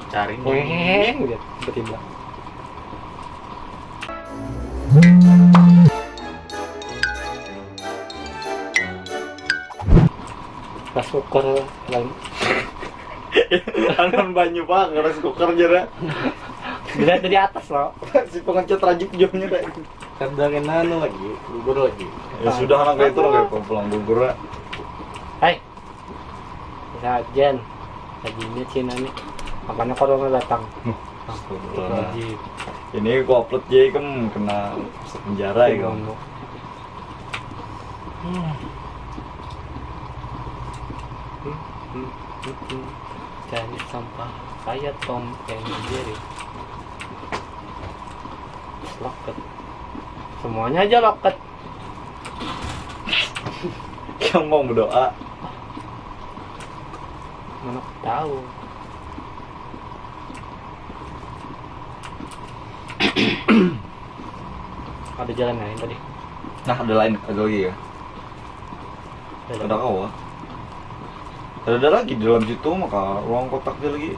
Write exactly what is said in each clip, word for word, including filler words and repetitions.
Cari nih. Weng, tiba-tiba. Pas ukur lain. Anon banyu pak, rice cooker jera. Dilihat dari atas loh. Si pengecat rajik jauhnya dah. Kada kena anu lagi, gugur lagi. Ya sudah anak itu lah kayak pulang gugur lah. Hai. Sajen. Sajinya Cina nih. Makanya corona datang. Astagfirullahaladzim. Ini aku upload jadi kan kena masuk penjara ya kamu. Cari sampah kayak Tom and Jerry. Loket. Semuanya aja loket. Yang mau berdoa. Mana tahu. Ada jalan lain tadi. Nah, ada lain, ada lagi ya. Ada kawa. Ada, ada lagi di dalam situ maka ruang kotak dia lagi.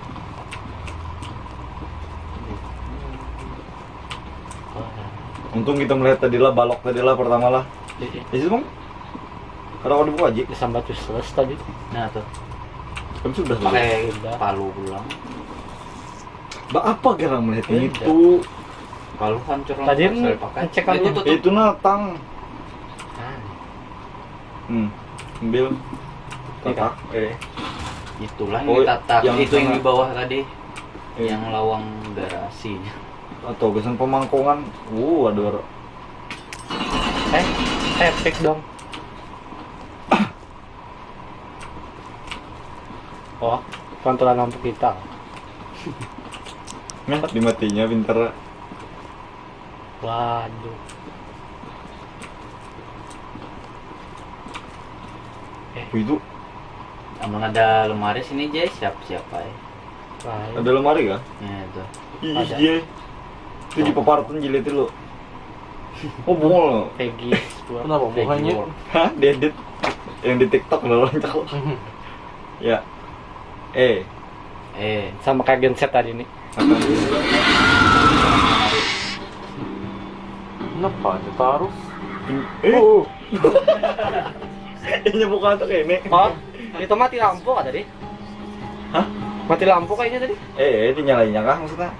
Untung kita melihat tadi lah balok tadi lah pertama lah. Di situ bang. Ada kau dibuka aja. Disambat useless tadi. Nah tuh. Kan sudah tadi. Pakai palu pulang. Ba apa garang melihat ini tuh? Kalau hancur tadi kan cek itu tuh. Itu natang. Nah. Hmm. Ambil kotak. Eh. Itulah yang oh, ditatak. Yang itu sana. Yang di bawah tadi. Eh. Yang lawang garasi. Atau kesan pemangkongan. Uh, ada. Eh, epic dong. Oh, pantulan lampu kita. Nah, dimatinya pinter. Waduh. Eh. Itu. Amun ada lemari sini Jay, siap siapa ya? Lain. Ada lemari kah? Ya itu. Ih, Jay. Itu di paparatan jilid lo. Oh, bungul. Peggy. Kenapa bukannya? Hah? Diedit. Yang di TikTok udah loncat. Ya. Eh. Eh. Sama kayak genset tadi nih. Kenapa ada taruh? Eh. Oh. Ini bukan tuh kayak ini. Oh, itu mati lampu kan tadi? Hah? Mati lampu kayaknya tadi. Eh, itu nyalainya kah maksudnya?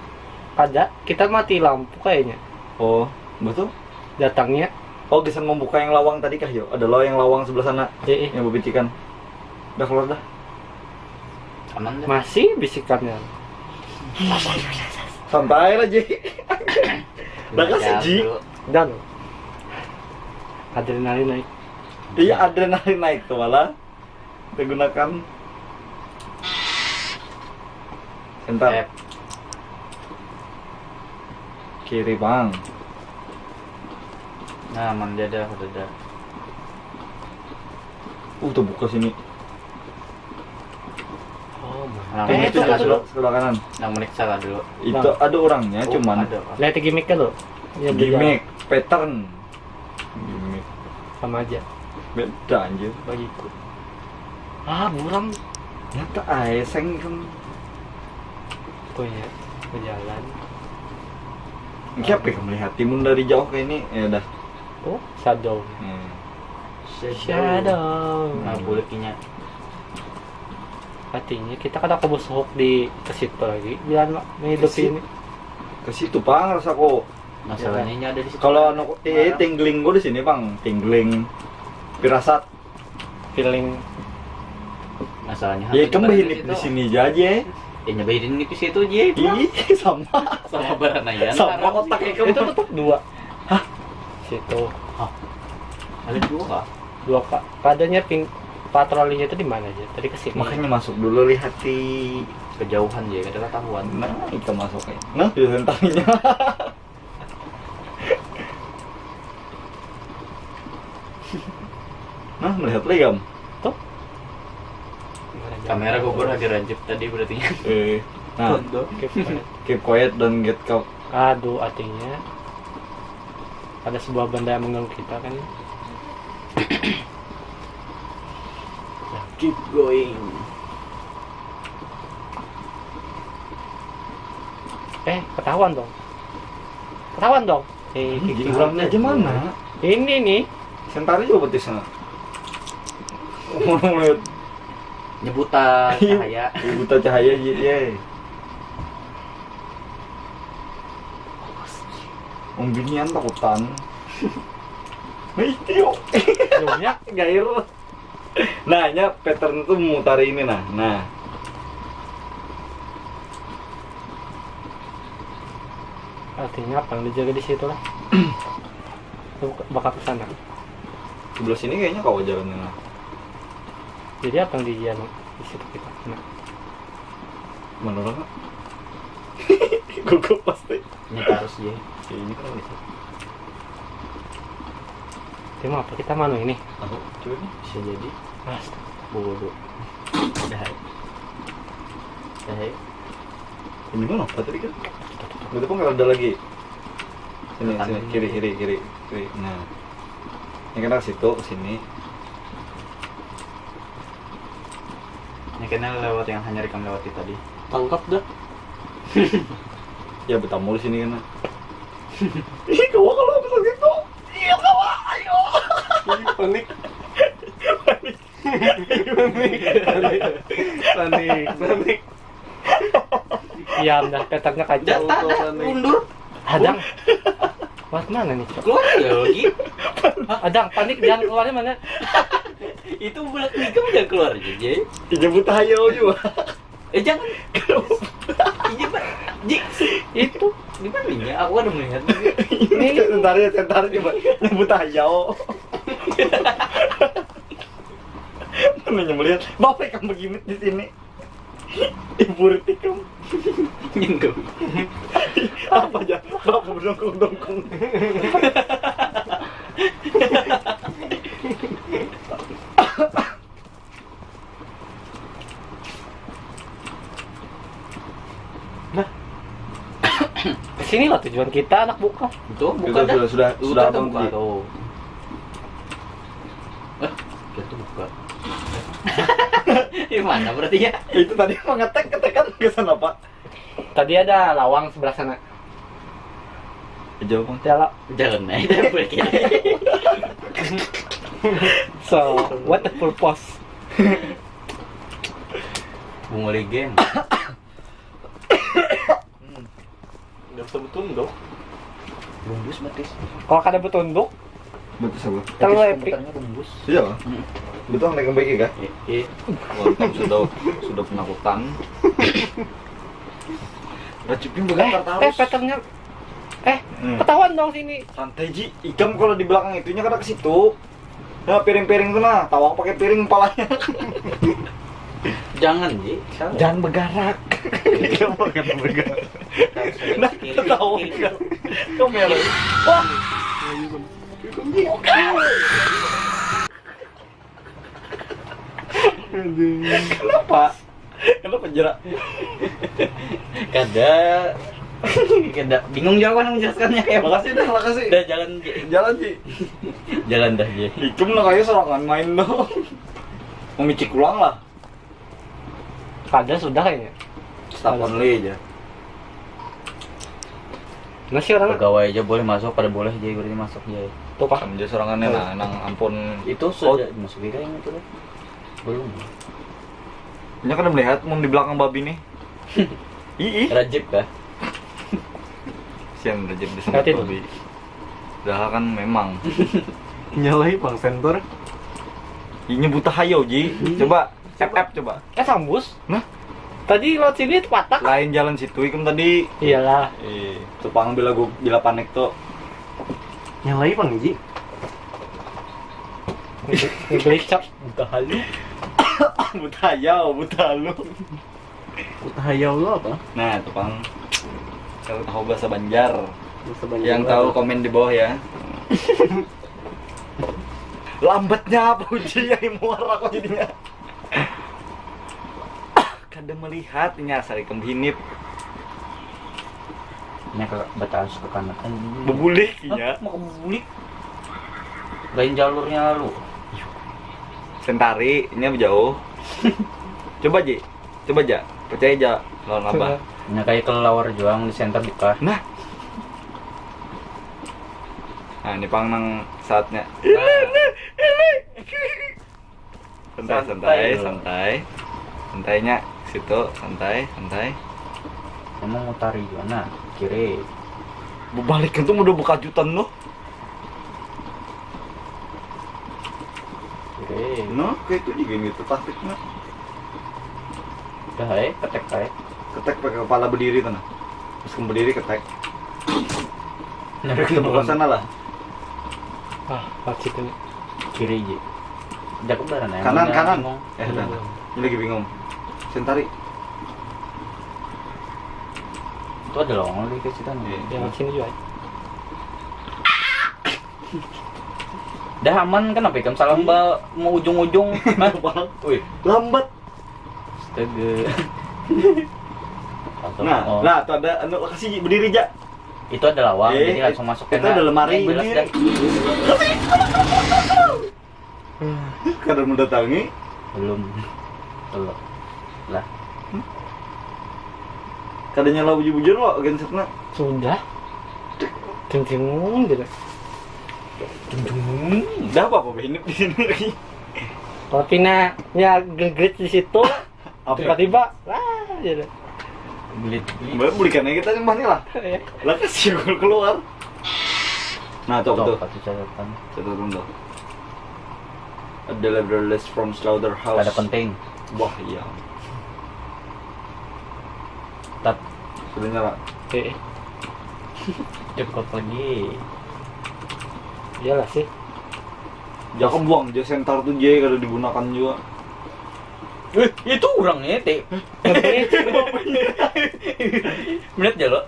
Ada. Kita mati lampu kayaknya. Oh, betul? Datangnya. Oh, gesan membuka yang lawang tadi kah yo? Ada lo yang lawang sebelah sana. Iya, iya. Yang bebitikan. Udah keluar dah. Aman dah. Masih bisikannya. Santai lah Ji. Dah kasih Ji. Dan adrenalin naik. Iya adrenalin naik tuh malah. Kita gunakan. Bentar. Kiri bang. Nah, aman dia dah, udah dah. Uh, terbuka sini. Oh, nah, eh, itu dulu. Sebelah kanan. Nah, meriksa lah dulu. Itu nah. Ada orangnya, oh, cuman ada. Lihat gimmicknya lo. Ya, gimmick, pattern. Gimmick. Sama aja. Beda anjir. Bagiku. Ah, buram. Nyata ae seng kan. Punya berjalan. Siapa yang melihat timun dari jauh kayak ini? Ya udah. Oh, shadow. Hmm. Shadow. Nah, buliknya. Artinya kita kada kebus hook di ke situ lagi bila menghidupi ini. Ke situ pang rasaku. Masalahnya ini ada di situ. Kalau anu eh tingling gua di sini pang, tingling pirasat. Feeling masalahnya ya kan bahini di sini aja ya. Ya nyebahin di situ aja. Iya sama. Sama baranayan. Sama otak itu tetap dua. Hah? Situ. Hah? Ada dua kah? Dua pak. Kadanya ping patrolinya itu di mana aja? Tadi ke sini. Makanya masuk dulu lihat di kejauhan ya, kada ketahuan. Nah, itu masuknya. Nah, di tentangnya. Nah, melihat lagi kamu. Tuh. Kamera gue pun lagi rancip tadi berarti. Eh, nah, keep quiet dan get caught. Aduh, artinya ada sebuah benda yang mengganggu kita kan. Keep going. Eh, ketahuan dong. Ketahuan dong. Eh, Ini gigi gigi orangnya gua. Gimana? Ini nih. Sentari juga betisnya. Mulai Nyebuta cahaya. Buta cahaya aja ya. Om binian takutan. Nah, itu yuk. Belumnya. Gair. Nah, nya pattern tuh memutar ini nah. Nah, Artinya apa yang dijaga di situ lah? Itu bakal ke sana. Sebelah sini kayaknya kawa jalannya nah. Jadi apa yang di anu, di situ kita? Nah, Menurut gugup pasti. Ini harus ya. Kayaknya kan gitu. Tim apa kita manu ini? Aku coba nih. Bisa jadi. Astaga. Bobo. Dah. Dah. Ini mana apa tadi kan? Itu pun ada lagi. Sini, Kanan sini, ini. Kiri, kiri, kiri, kiri. Nah, ini kena ke situ, ke sini. Ini kena lewat yang hanya ikam lewati tadi. Tangkap dah. Ya, betamul sini kena. Ih, kawa kalau aku sakit tuh. Iya, kawa, ayo. Panik. Panik, panik. Iya, dah peternya kacau. Jatah dah, mundur. Hadang. Buat mana nih, Cok? Keluar ya lagi. Hadang, panik, jangan keluarnya mana? Itu bulat nikam udah keluar aja, Jay. Nyebut hayau juga. Eh, jangan. Iya, Pak. Ji, Itu. Di mana ini? Aku ada melihat. Ini sebentar ya, sebentar coba. Nyebut hayau. Mana melihat? Bapak kan begini di sini. Ibu Riti kan Nyentuh. apa aja? Bapak berdongkong-dongkong. Nah. Kesini lah tujuan kita, anak buka. Itu buka Sudah, dah. sudah, sudah, Udah sudah tuh abang buka pergi. Tuh. Eh, itu buka. Di mana berarti ya? Itu tadi mengetek, ketekan ke sana, Pak. Tadi ada lawang sebelah sana. Jauh, Bang. Jalan. Jalan aja dah, boleh kiri. So, what the purpose? Bunga legen. Udah sebetulnya dong. Bungkus batis. Kalau kada betunduk, Betul, apa? terlalu epic. Komputernya bungkus. Iya, Bang. Hmm. Betul, naik kembali kah? Iya. Wah, kamu sudah, sudah penakutan. Racipin Eh, bakar eh, terus. Peternya. Eh, Hmm. Ketahuan dong sini. Santai, Ji. Ikam kalau di belakang itunya kada ke situ. Nah, piring-piring tuh nah, tawang pakai piring kepalanya. Jangan, Ji. Salah. Jangan bergerak. Ikam makan bergerak. Nah, Kiri, ketawa kiri. Kamera. Wah. Kenapa? Kenapa jerak? Kada. Kada. Bingung juga kan menjelaskannya kayak apa. Makasih dah, makasih. Udah, jalan, Ji. Jalan, Ji. Jalan dah, Ji. Ikam lah kayak sorangan main dong. Memicik ulang lah. Kada sudah kayaknya. Stop only aja. Nah sih orang Pegawai aja boleh masuk, pada boleh, Ji, berarti masuk, Ji. Tuh, Pak. Kamu aja sorangannya nah, nang ampun. Itu sudah masuk juga yang itu, kan? Belum. Ini kan melihat mun di belakang babi nih. Ih, ih. Rajib kah? Sian Rajib di Hati tuh. Babi. Dah kan memang. Nyalai bang sensor. Ini buta hayau, Ji. Coba F F coba. Eh, sambus. Nah? Tadi lewat sini itu patah. Lain jalan situ ikam tadi. Iyalah. Eh, tepang bila gua bila panik tuh. Nyalai bang Ji. Ngeglitch, Cak. Buka halu. Buta hayau, buta lu. Buta hayau lo apa? Nah, tepang. Kalau tahu bahasa Banjar. Bahasa Banjar Yang lo tahu apa? Komen di bawah ya. Lambatnya apa, Uji, yang muara kok jadinya? Kada melihat ini asal ikam hinip. Ini ke batas ke kanan. Bebulih kinya. Mau ke bulik. Lain jalurnya lalu. Sentari, ini jauh. Coba, Ji. Coba aja. Percaya aja lawan Abah. Nah, kayak kelelawar jua, mun di center buka. Nah. Nah, ini pang nang saatnya. Santai, santai, santai. Santainya ke situ, santai, santai. Emang mutari jua, nah, kiri. Bebalikan tuh udah bekajutan loh. Kiri. Nah, kayak itu juga gitu taktiknya. Udah, eh, ketek, eh. Ketek pakai kepala berdiri tuh, nah. Terus berdiri ketek. Nah, itu bukan sana lah. Ah, pasti tuh. Kiri aja. Jago barang ya. Kanan, kanan. Eh, udah. Ini lagi bingung. Sentari. Itu ada lowongan lagi ke situ. Iya. Ya, sini juga. Dah aman kan, apa ikam salam ba mau ujung-ujung. Hah? Wih, lambat. Astaga. Nah, oh. Nah, tuh ada anu, lokasi berdiri aja. Itu ada lawang, eh, jadi langsung masuk itu kena. Ada lemari. Jelas berdiri. Dah. Kada mendatangi. Belum. Belum. Lah. Kada nyala bujur-bujur lo gensetnya. Sudah. Kenceng gitu. Kenceng. Dah apa-apa hidup di sini lagi. Tapi nah, ya gegrit di situ. Apa? Tiba-tiba, wah, gitu. Gelit, gelit. Mbak, bulikan aja kita nyembah nih lah. Iya. Lah, kasih gua keluar. Nah, tuh, tuh, tuh. Pasti catatan. Catatan tuh. Ada leather list from slaughterhouse. Ada penting. Wah, iya. Tat. Sudah nyala. Eh. Cukup lagi. Iyalah sih. Jangan buang, dia sentar tuh, Jay, kada digunakan juga. Eh, itu orangnya, Te. Melihat aja lo.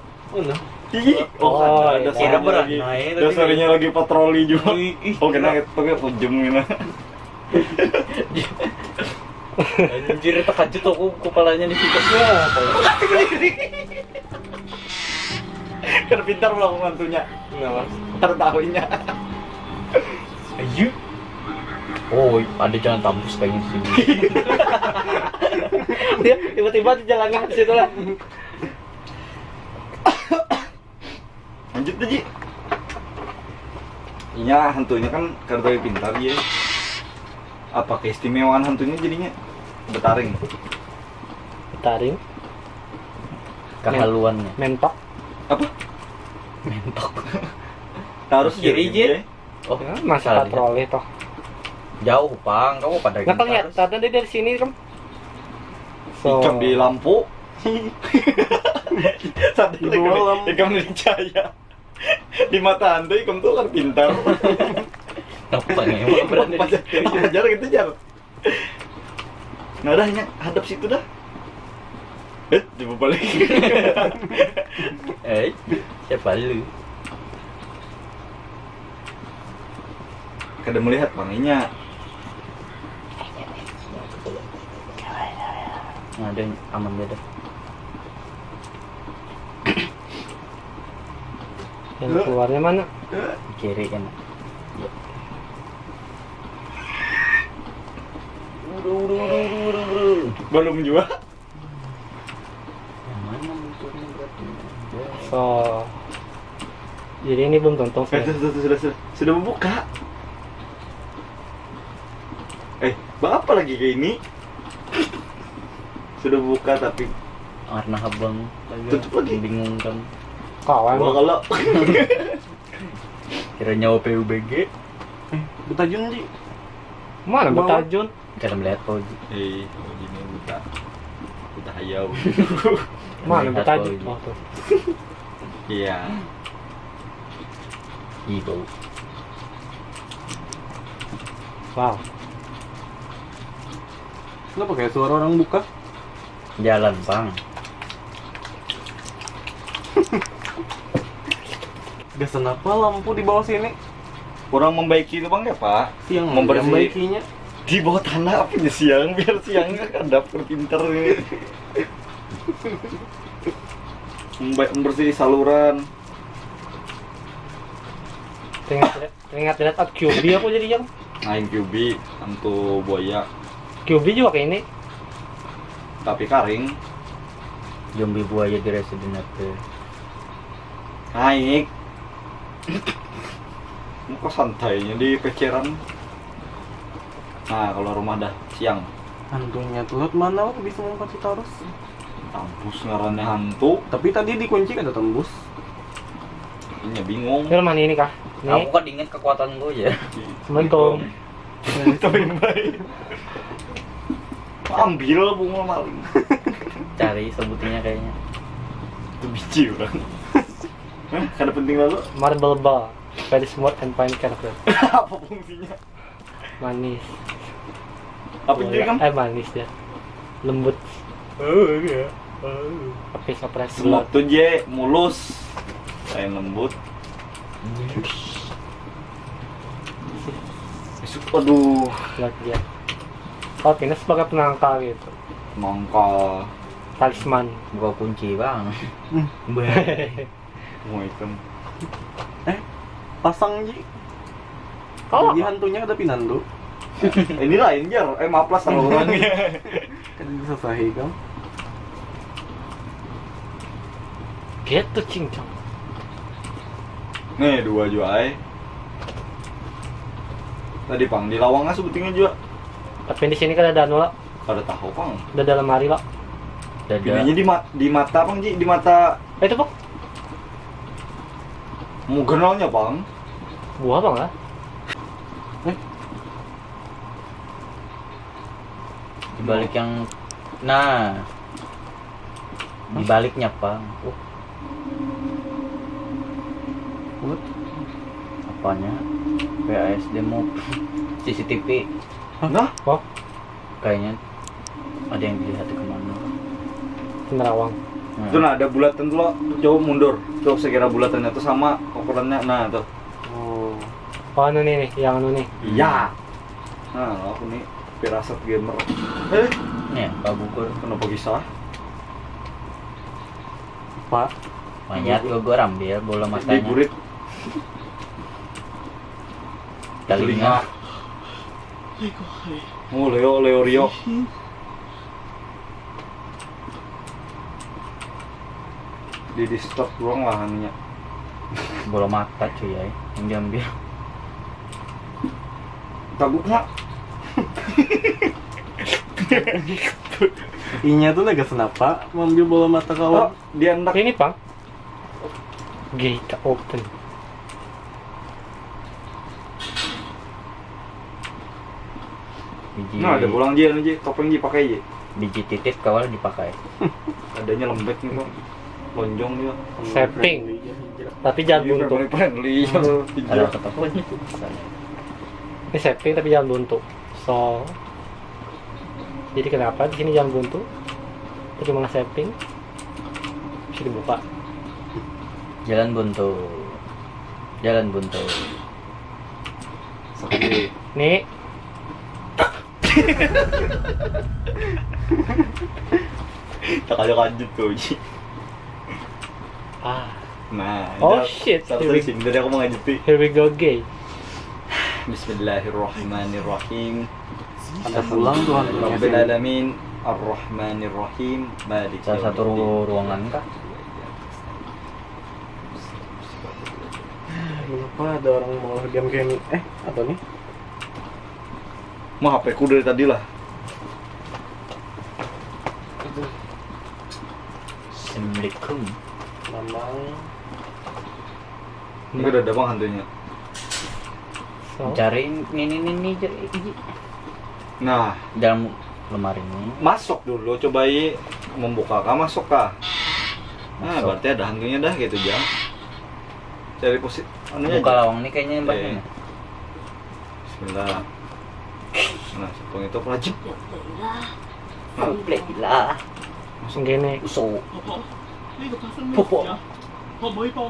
Ih, oh, ada suaranya lagi. Ada suaranya lagi patroli juga. Ih, ih. Oh, kena itu kayak pujem gitu. Anjir, terkejut aku kepalanya di situ. Ya, kan pintar melakukan hantunya. Kenapa? Tertahunya. Ayo. Oh, ada jalan tambus kayaknya di sini. Dia tiba-tiba di jalannya di situ lah. Lanjut aja. Inya hantunya kan kada pintar ya. Apa keistimewaan hantunya jadinya? Betaring. Betaring. Kehaluannya. Mentok. Apa? Mentok. Harus kiri aja. Oh, ya, masih patroli toh. Jauh, Pang. Kamu pada nah, kelihatan tadi dari sini, kan? So. Ikam di lampu. Sadar ikam, ikam di cahaya. Di mata hantu, ikam tuh kan pintar. Apa nih? Emang berani di situ? Jar gitu, jar. Nah, dah, nya hadap situ dah. Eh, coba balik. Eh, siapa lu? Kada melihat, Bang, inya. Nah, ada yang aman dia dah. Yang keluarnya mana? Kiri kan. Belum juga. Yang mana munculnya berarti? So, jadi ini belum tuntung sih. Eh, sudah, sudah, sudah, sudah, sudah membuka. Eh, apa lagi kayak ini? Sudah buka tapi warna habang lagi. Tutup lagi. Membingungkan. Kawan. Wah, kalau kira nyawa P U B G. Eh, betajun, Ji. Mana betajun? Kada melihat kau, Ji. Eh, kau gini buta. Buta hayau. Mana betajun? Oh, tuh. Iya. Ih, bau. Wow. Kenapa kayak suara orang buka? Jalan, Bang. Gasan apa lampu di bawah sini? Kurang membaiki itu, Bang, ya, Pak? Siang membaikinya. Di bawah tanah apanya siang? Biar siang kan dapur pinter ini. Memba-, membersih saluran. Teringat, teringat lihat Q B aku jadi yang. Lain Q B, hantu buaya. Q B juga kayak ini. Tapi karing. Zombie buaya di Resident Evil. Naik. Muka santainya di peceran. Nah, kalau rumah dah siang. Hantunya tuh lewat mana, wak, bisa mumpati tarus? Tembus ngarannya hantu. Tapi tadi dikunci kada tembus. Ini bingung. Ini rumah ini kah? Aku Ini. Kok diingat kekuatan gue ya. Assalamualaikum. Tapi baik. Ambil bunga maling. Cari sebutinnya kayaknya. Itu biji orang. Hah? Kada penting lalu. Marble ball. Very smooth and fine curve. Apa fungsinya? Manis. Apa jadi kan? Eh, manis ya. Lembut. Oh iya. Tapi surprise Semua tuh je mulus. Lain lembut. Besok, aduh, Lihat dia. Oke, ini sebagai penangkal gitu. Mangkal. Talisman. Buka kunci bang. Mau hitam. Pasang ji. Oh, Jadi hantunya ada pinandu. Ini lain jar. Eh, maaf lah, salah orang. Kada disasahi kau. Gitu, cincang. Nih, dua jua ai. Tadi pang di lawangnya sebutingnya juga. Tapi di sini kada ada anu lah. Kada tahu pang. Ada dalam hari lah. Dada. Pinanya di, ma- di mata pang ji, di mata Eh, itu, Pak. Mugernalnya pang. Buah, Bang, lah. Di balik yang nah. Di baliknya pang. Oh, What? Apanya? P A S D mop. C C T V. Nah, Kayaknya ada yang dilihat di kemana. Nerawang. Nah, itu nah ada bulatan tuh lo, coba mundur. Tuh sekira bulatannya tuh sama ukurannya. Nah, tuh. Oh. Oh, anu nih, nih, yang anu nih. Iya. Nah, aku nih firasat gamer. Eh, Nih, Pak Gugur. Kenapa kisah? Pak. Mayat gugur ambil bola Di matanya. burit. Telinga. Oh, Leo, Leo Rio. Di disturb doang lah anunya. Bola mata cuy ya, yang diambil. Tabuknya. Inya tuh lagi kenapa mengambil bola mata kawan? Oh, dia hendak Ini, Pak. Gate open. Biji, Nah, ada pulang ji anu ji, topeng ji pakai ji. Biji titit kawal dipakai. Adanya lembek nih, Bang. Lonjong dia. Saving. Tapi jangan Iya, buntu. family friendly. Ada Iya. ketemu. Ini saving tapi jangan buntu. So, jadi kenapa di sini jangan buntu? Itu cuma saving. Bisa dibuka. Jalan buntu. Jalan buntu. Sakit. Nih, Tak ada lanjut tuh, Ji. ah, Nah, Oh, udah, shit. Satu di sini, tadi aku mau ngajuti. Here we go again. Bismillahirrahmanirrahim. Ada pulang tuh hantunya Rabbil sini. Alamin, Arrahmanirrahim, Malik Salah satu Yaumiddin. Ruangan kah? Kenapa ada orang mau game kayak ini? Eh, apa nih? Mah H P ku dari tadi lah. Assalamualaikum. Memang Ini udah ada bang hantunya. So, Cari nini nini cari. Nah, Dalam lemari ini. Masuk dulu, cobai membuka kah, masuk kah? Nah, Masuk. Berarti ada hantunya dah gitu, Jang. Cari posisi anunya Buka aja. Lawang nih kayaknya yang Eh. bagian. Bismillah. Nah, sepung itu rajin. Alhamdulillah. Langsung gini. Uso.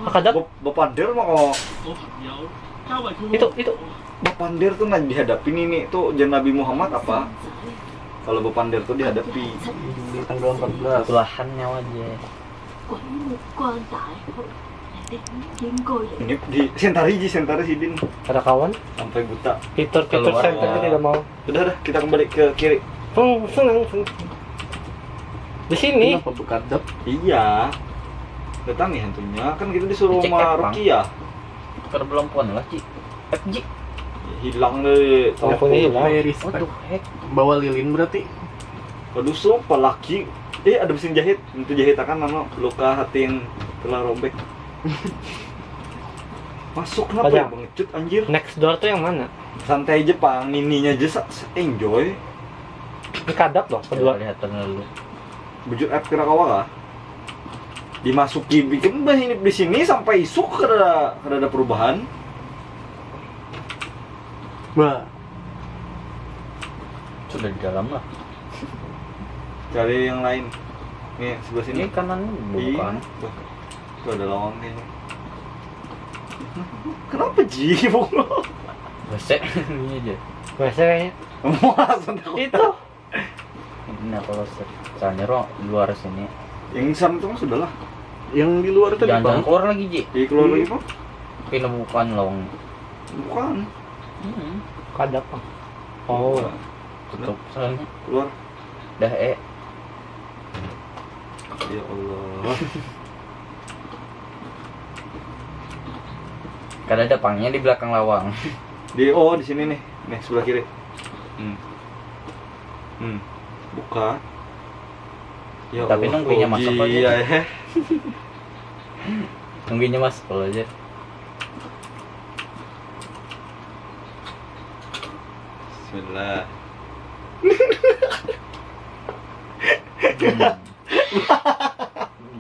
Makadap. Bep- Bepander mah kok. Itu, itu. Bepander tuh nggak dihadapi nini tuh, jangan Nabi Muhammad apa? Kalau bepander tuh dihadapi. Di tanggal empat belas. Kulahan nyawa aja. Ini di sentari ji, sentari sidin Ada kawan. Sampai buta. Fitur-fitur Keluar. center itu tidak mau. Udah, udah, kita kembali ke kiri. Pung, seneng, seneng. Di sini. Kenapa bekadap? Iya. Datangi hantunya, kan kita disuruh Dicek sama Epang. Rukiah. Tukar belum puan lah, Ci. F G. Hilang deh. Teleponnya hilang. Very respect. Waduh, hack. Bawa lilin berarti. Waduh, sumpah lagi. Eh, ada mesin jahit. Itu jahit akan anu, luka hati yang telah robek. Masuk kenapa Ada. Ya, pengecut anjir. Next door tuh yang mana? Santai aja, Pang. Nininya aja sa- sa- enjoy. Ini kadap loh, Coba kedua. Lihat terlalu. Bujur app kira kawa kah? Dimasuki bikin bah ini di sini sampai isuk kada kada ada perubahan. Bah, Sudah di dalam lah. Cari yang lain. Nih, sebelah sini. Ini kanan Iya. bukan. Tuh. Tuh ada lawang kayaknya. Kenapa Ji? Bunga. Besek ini aja. Biasa kayaknya. Muasan aku. Itu. Nah, kalau se- soalnya ro luar sini. Yang sana tuh sudah lah. Yang di luar tadi, Jangan Bang. Keluar lagi, Ji. Jadi keluar lagi, Bang? Pina bukan lawang. Bukan. Hmm. Kadap, Bang. Oh. Tutup soalnya. Keluar. Dah, eh. Ya Allah. Kada ada pangnya di belakang lawang. Di oh di sini nih. Nih sebelah kiri. Hmm. Hmm. Buka. Ya Tapi Allah, nungguinnya Koji, masuk aja. Ya, eh. Nungguinnya masuk kalau aja. Bismillah. Hmm.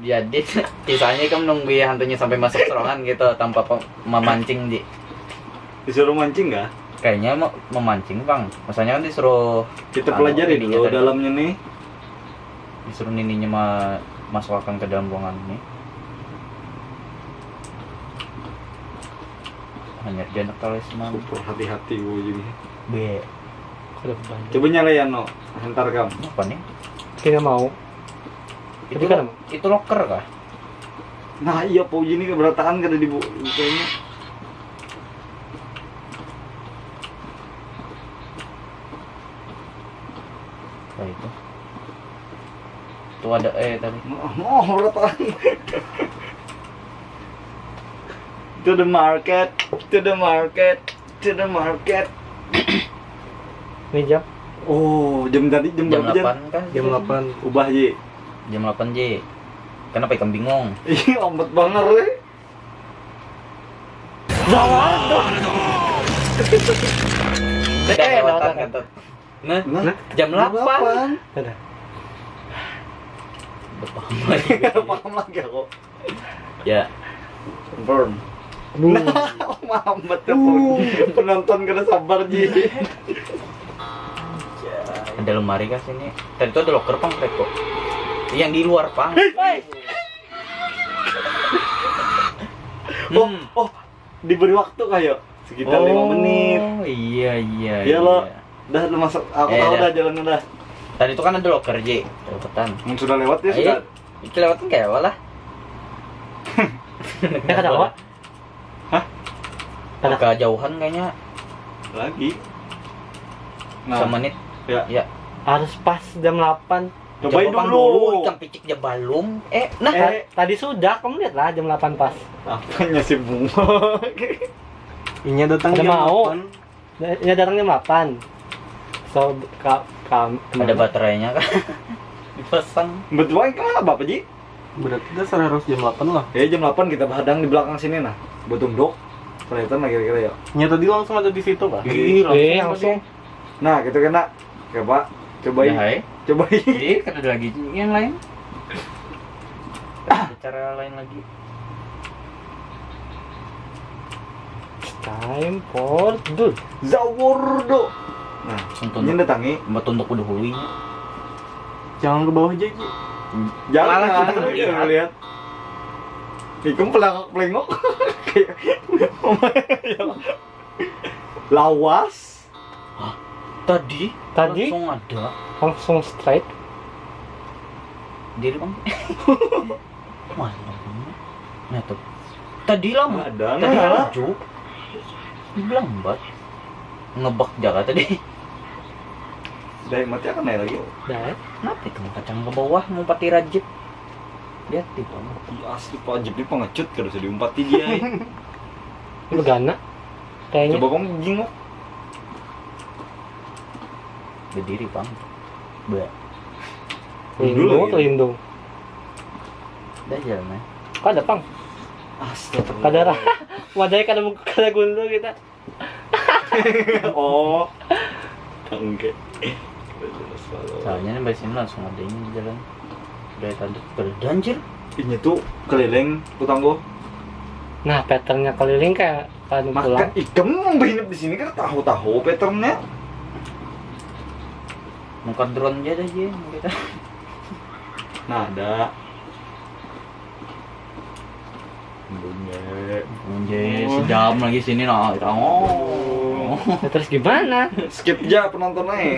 Jadi kisahnya kan nunggu ya hantunya sampai masuk serongan gitu tanpa pe- memancing, Ji. Disuruh mancing kah? Kayaknya mau memancing, Bang. Maksudnya kan disuruh Kita anu, pelajari ininya dulu tadi. Dalamnya nih. Disuruh nininya ma- masukkan ke dalam ruangan ini. Hanya dia anak talisman. Super hati-hati gue juga. B. Kada banyak. Coba nyalain no, hantar kam. Apa nih? Tidak mau. Itu Tapi kan lo- itu locker kah? Nah iya Pauji ini keberatakan kada dibu kayaknya. Nah, itu. Tuh ada eh tadi. Oh, oh beratakan. To the market, to the market, to the market. Ini jam. Oh, jam tadi jam Jam berapa jam? delapan kah? Jam delapan. Ubah Ji. Jam delapan, Ji. Kenapa ikam bingung? Ih, lambat banget, eh. Udah Eh, lewatan lewatan. Kentut. Nah, Nah, jam delapan. Ada. Udah paham lagi. Paham lagi aku. Ya, Confirm. Aduh. Lambat ya, Pun. Penonton kada sabar, Ji. ada lemari kah sini? Tadi tuh ada locker, Pang, teko. Yang di luar, Pang. Oh, Hmm. oh, diberi waktu kah, yo? Sekitar lima menit. Oh, iya, iya. Iya, lo. Iya. Dah, lu masuk. Aku Eh, tahu dah. Dah jalannya dah. Tadi tuh kan ada locker, Ji. Cepetan. Mun sudah lewat ya Ayo. Sudah. Iki lewat kan kayak apa lah? Ya kada apa? Hah? Agak jauhan kayaknya. Lagi. Nah, Semenit. Ya. Ya. Harus pas jam delapan. Cobai Jam delapan dulu. Jam picik jam balum. Eh, nah. Eh. Ta- Tadi sudah, kamu lihat lah jam delapan pas. Apanya si bunga? Inya datang Ada jam mau. delapan. Ya datang jam delapan. So ka, ka, Ada baterainya kah? Dipasang. Betul kan apa, Ji? Berarti dasar harus jam delapan lah. Ya jam delapan kita hadang di belakang sini nah. Buat tunduk. Kelihatan lah kira-kira ya. Nya tadi langsung ada di situ, Pak. Ih, Eh, langsung. langsung. Nah, kita kena. Coba, cobai. Udah, hai. Cobai. Jadi, kada ada lagi yang lain. Ada cara lain lagi. Time for dude. Zawordo. Nah, Langsung ini tunduk. Datangi. Buat tunduk udah hulunya. Jangan ke bawah aja, Ji. Jangan Malah kita kita melihat. Melihat. Ikam pelengok-pelengok. Kayak lawas. Tadi, Tadi? Langsung ada. Langsung straight. Diri, Bang. Mana, Bang? Nah, tuh. Tadi lama. Ada, Tadi nah. Laju. Lambat. Ngebak jaga tadi. Dari mati akan naik lagi. Dah, eh. Kenapa itu kacang ke bawah mau pati rajit? Lihat di bawah. Iya asli Pak Jep ini pengecut kada usah diumpati dia. Eh. Ini begana. Kayaknya. Coba kamu jingok. Berdiri bang. Ba. Lindung Lindung lagi. Atau lindung? Dah jalan eh. Kada pang. Astagfirullah. Kada rah. Wadai kada kada gundul kita. Oh. Enggak. Soalnya nih dari sini langsung ada ini di jalan. Dari tadi berdanjir. Ini tuh keliling tukang gua. Nah, patternnya keliling kayak kan Maka pulang. Ikam mau hidup di sini kan tahu-tahu patternnya. Muka drone aja dah Ji. Kita. Nah ada. Bunyi. Anjay, sejam lagi sini nah. Kita, oh. Ya, terus gimana? Skip aja penonton aja.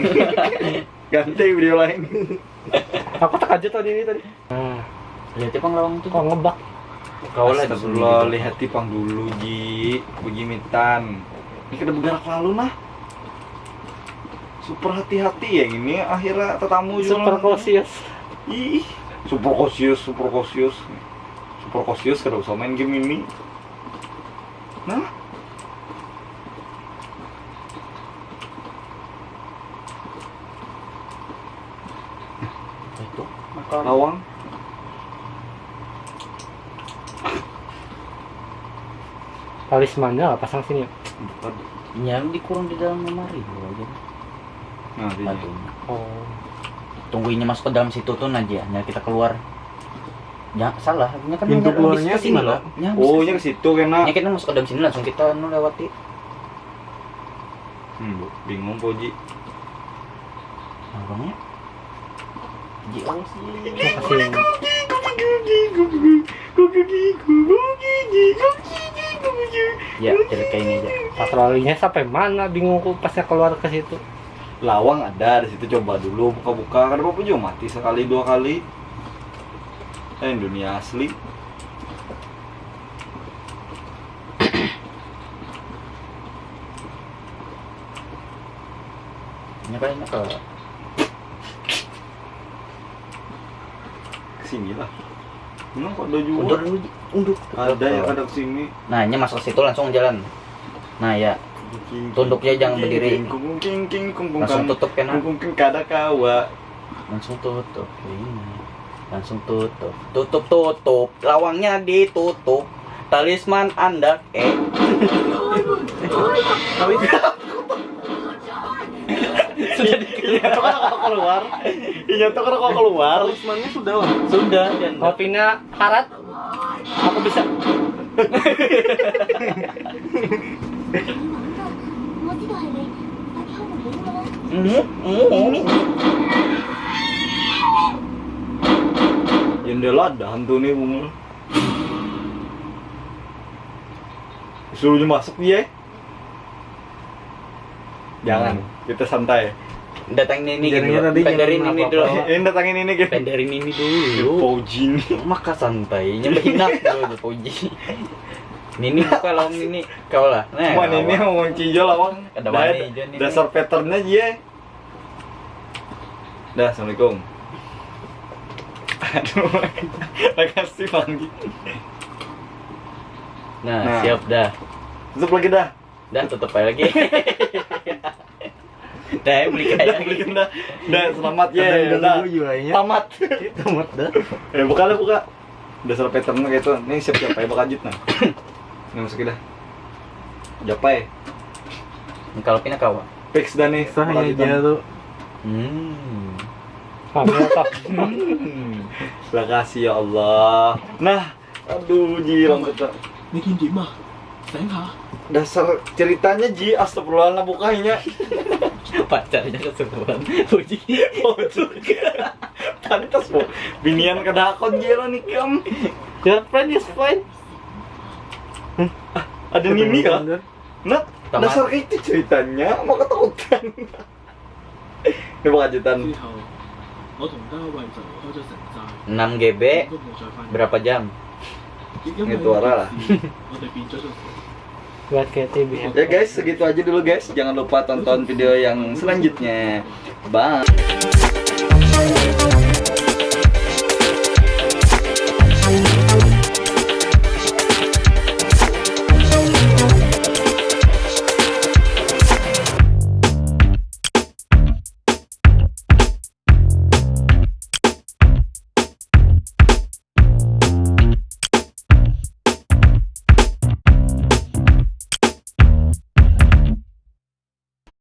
Ganti video lain. Aku terkejut tadi ini tadi. Nah, Lihat pang lawang tuh. Kok ngebak? Kau lah Astagfirullah, lihat tipang dulu Ji, begimitan. Ini kada bergerak lalu nah. Super hati-hati ya ini akhirnya tetamu juga. Super cautious. Ih, super cautious, super cautious. Super cautious kada usah main game ini. Nah, Itu makan. Lawang. Talismannya lah pasang sini. Bukan. Yang dikurung di dalam lemari dulu aja. Nah, di Satunya. Oh. Tunggu ini masuk ke dalam situ tuh aja. Nah kita keluar. Ya salah. Ini kan Pintu habis keluarnya ke sini mana? loh. Ya, Oh, ini ke situ kena. Ya kita masuk ke dalam sini langsung kita anu lewati. Hmm, bingung Poji. Abangnya. Ji awas Ji. Kasih. Ya cerita ini aja. Patrolinya sampai mana? Bingung aku pasnya keluar ke situ. Lawang ada di situ, coba dulu buka-buka. Kada apa-apa juga mati sekali dua kali. Eh, dunia asli. Ini kayaknya ke Kesini lah. Ini kok ada juga. Undur dulu Ji. Undur. Ada yang ada kesini. Nah, ini masuk ke situ langsung jalan. Nah, ya. Tunduk ya, jangan berdiri. Kung, king, king, kung, kung, Langsung kang. Tutup kena. Kung, kung, king, kada kawa. Langsung tutup. Ini. Langsung tutup. Tutup, tutup. Lawangnya ditutup. Talisman andak eh. Sudah di- Iya tuh kan kok keluar. Iya tuh kan kok keluar. Talismannya sudah lah. Sudah dan Kopinya harat. Aku bisa. Mhm, mhm. Jendela ada hantu nih bunga. Suruh dia masuk dia. Jangan, kita santai. Datang Nini Jadinya gitu. tadi Penderin jangan Nini apa-apa. dulu. Ini datangin ini gitu. Penderin Nini dulu. Poji nih. Maka santai, nya behinak dulu Poji. Nini buka lawang Nini, kau lah. Nah, Mana ini mau ngunci aja lawang. Ada Dah, mana aja nih. Dasar patternnya dia. Dah, assalamualaikum. Aduh, makasih Bang. Nah, Nah. Siap dah. Tutup lagi dah. Dah tutup aja lagi. Dah beli Dah, kayak belikan dah. Dah, selamat ya. Kadang Dah. ganggu juga ya. Tamat. Tamat dah. Eh, buka lah buka. Dasar pattern gitu. Nih siap-siap aja bakal lanjut nah. Nih masukin dah. Japai. Kalau pina kawa. Fix dah nih. Sah Bakal ya lanjut. Aja tuh. Hmm. Hamil toh. Hmm. Makasih ya Allah. Nah, aduh Ji rambutnya. 你見點啊？醒下。 Dasar ceritanya Ji, astagfirullah bukanya. Pacarnya kesurupan. Puji. Pantas po. Binian kada hakon Ji lah nikam. Your friend is fine. Ada Nini kah? Nat, Tamat. Dasar kayak itu ceritanya, mau ketakutan. Ini bakal lanjutan. 之後，我同嘉慧就離開咗城寨， 6 GB 都冇再翻。 berapa jam? 因為 Itu arah lah. 我哋變咗做 Buat K T B. Ya guys, segitu aja dulu guys. Jangan lupa tonton video yang selanjutnya. Bye.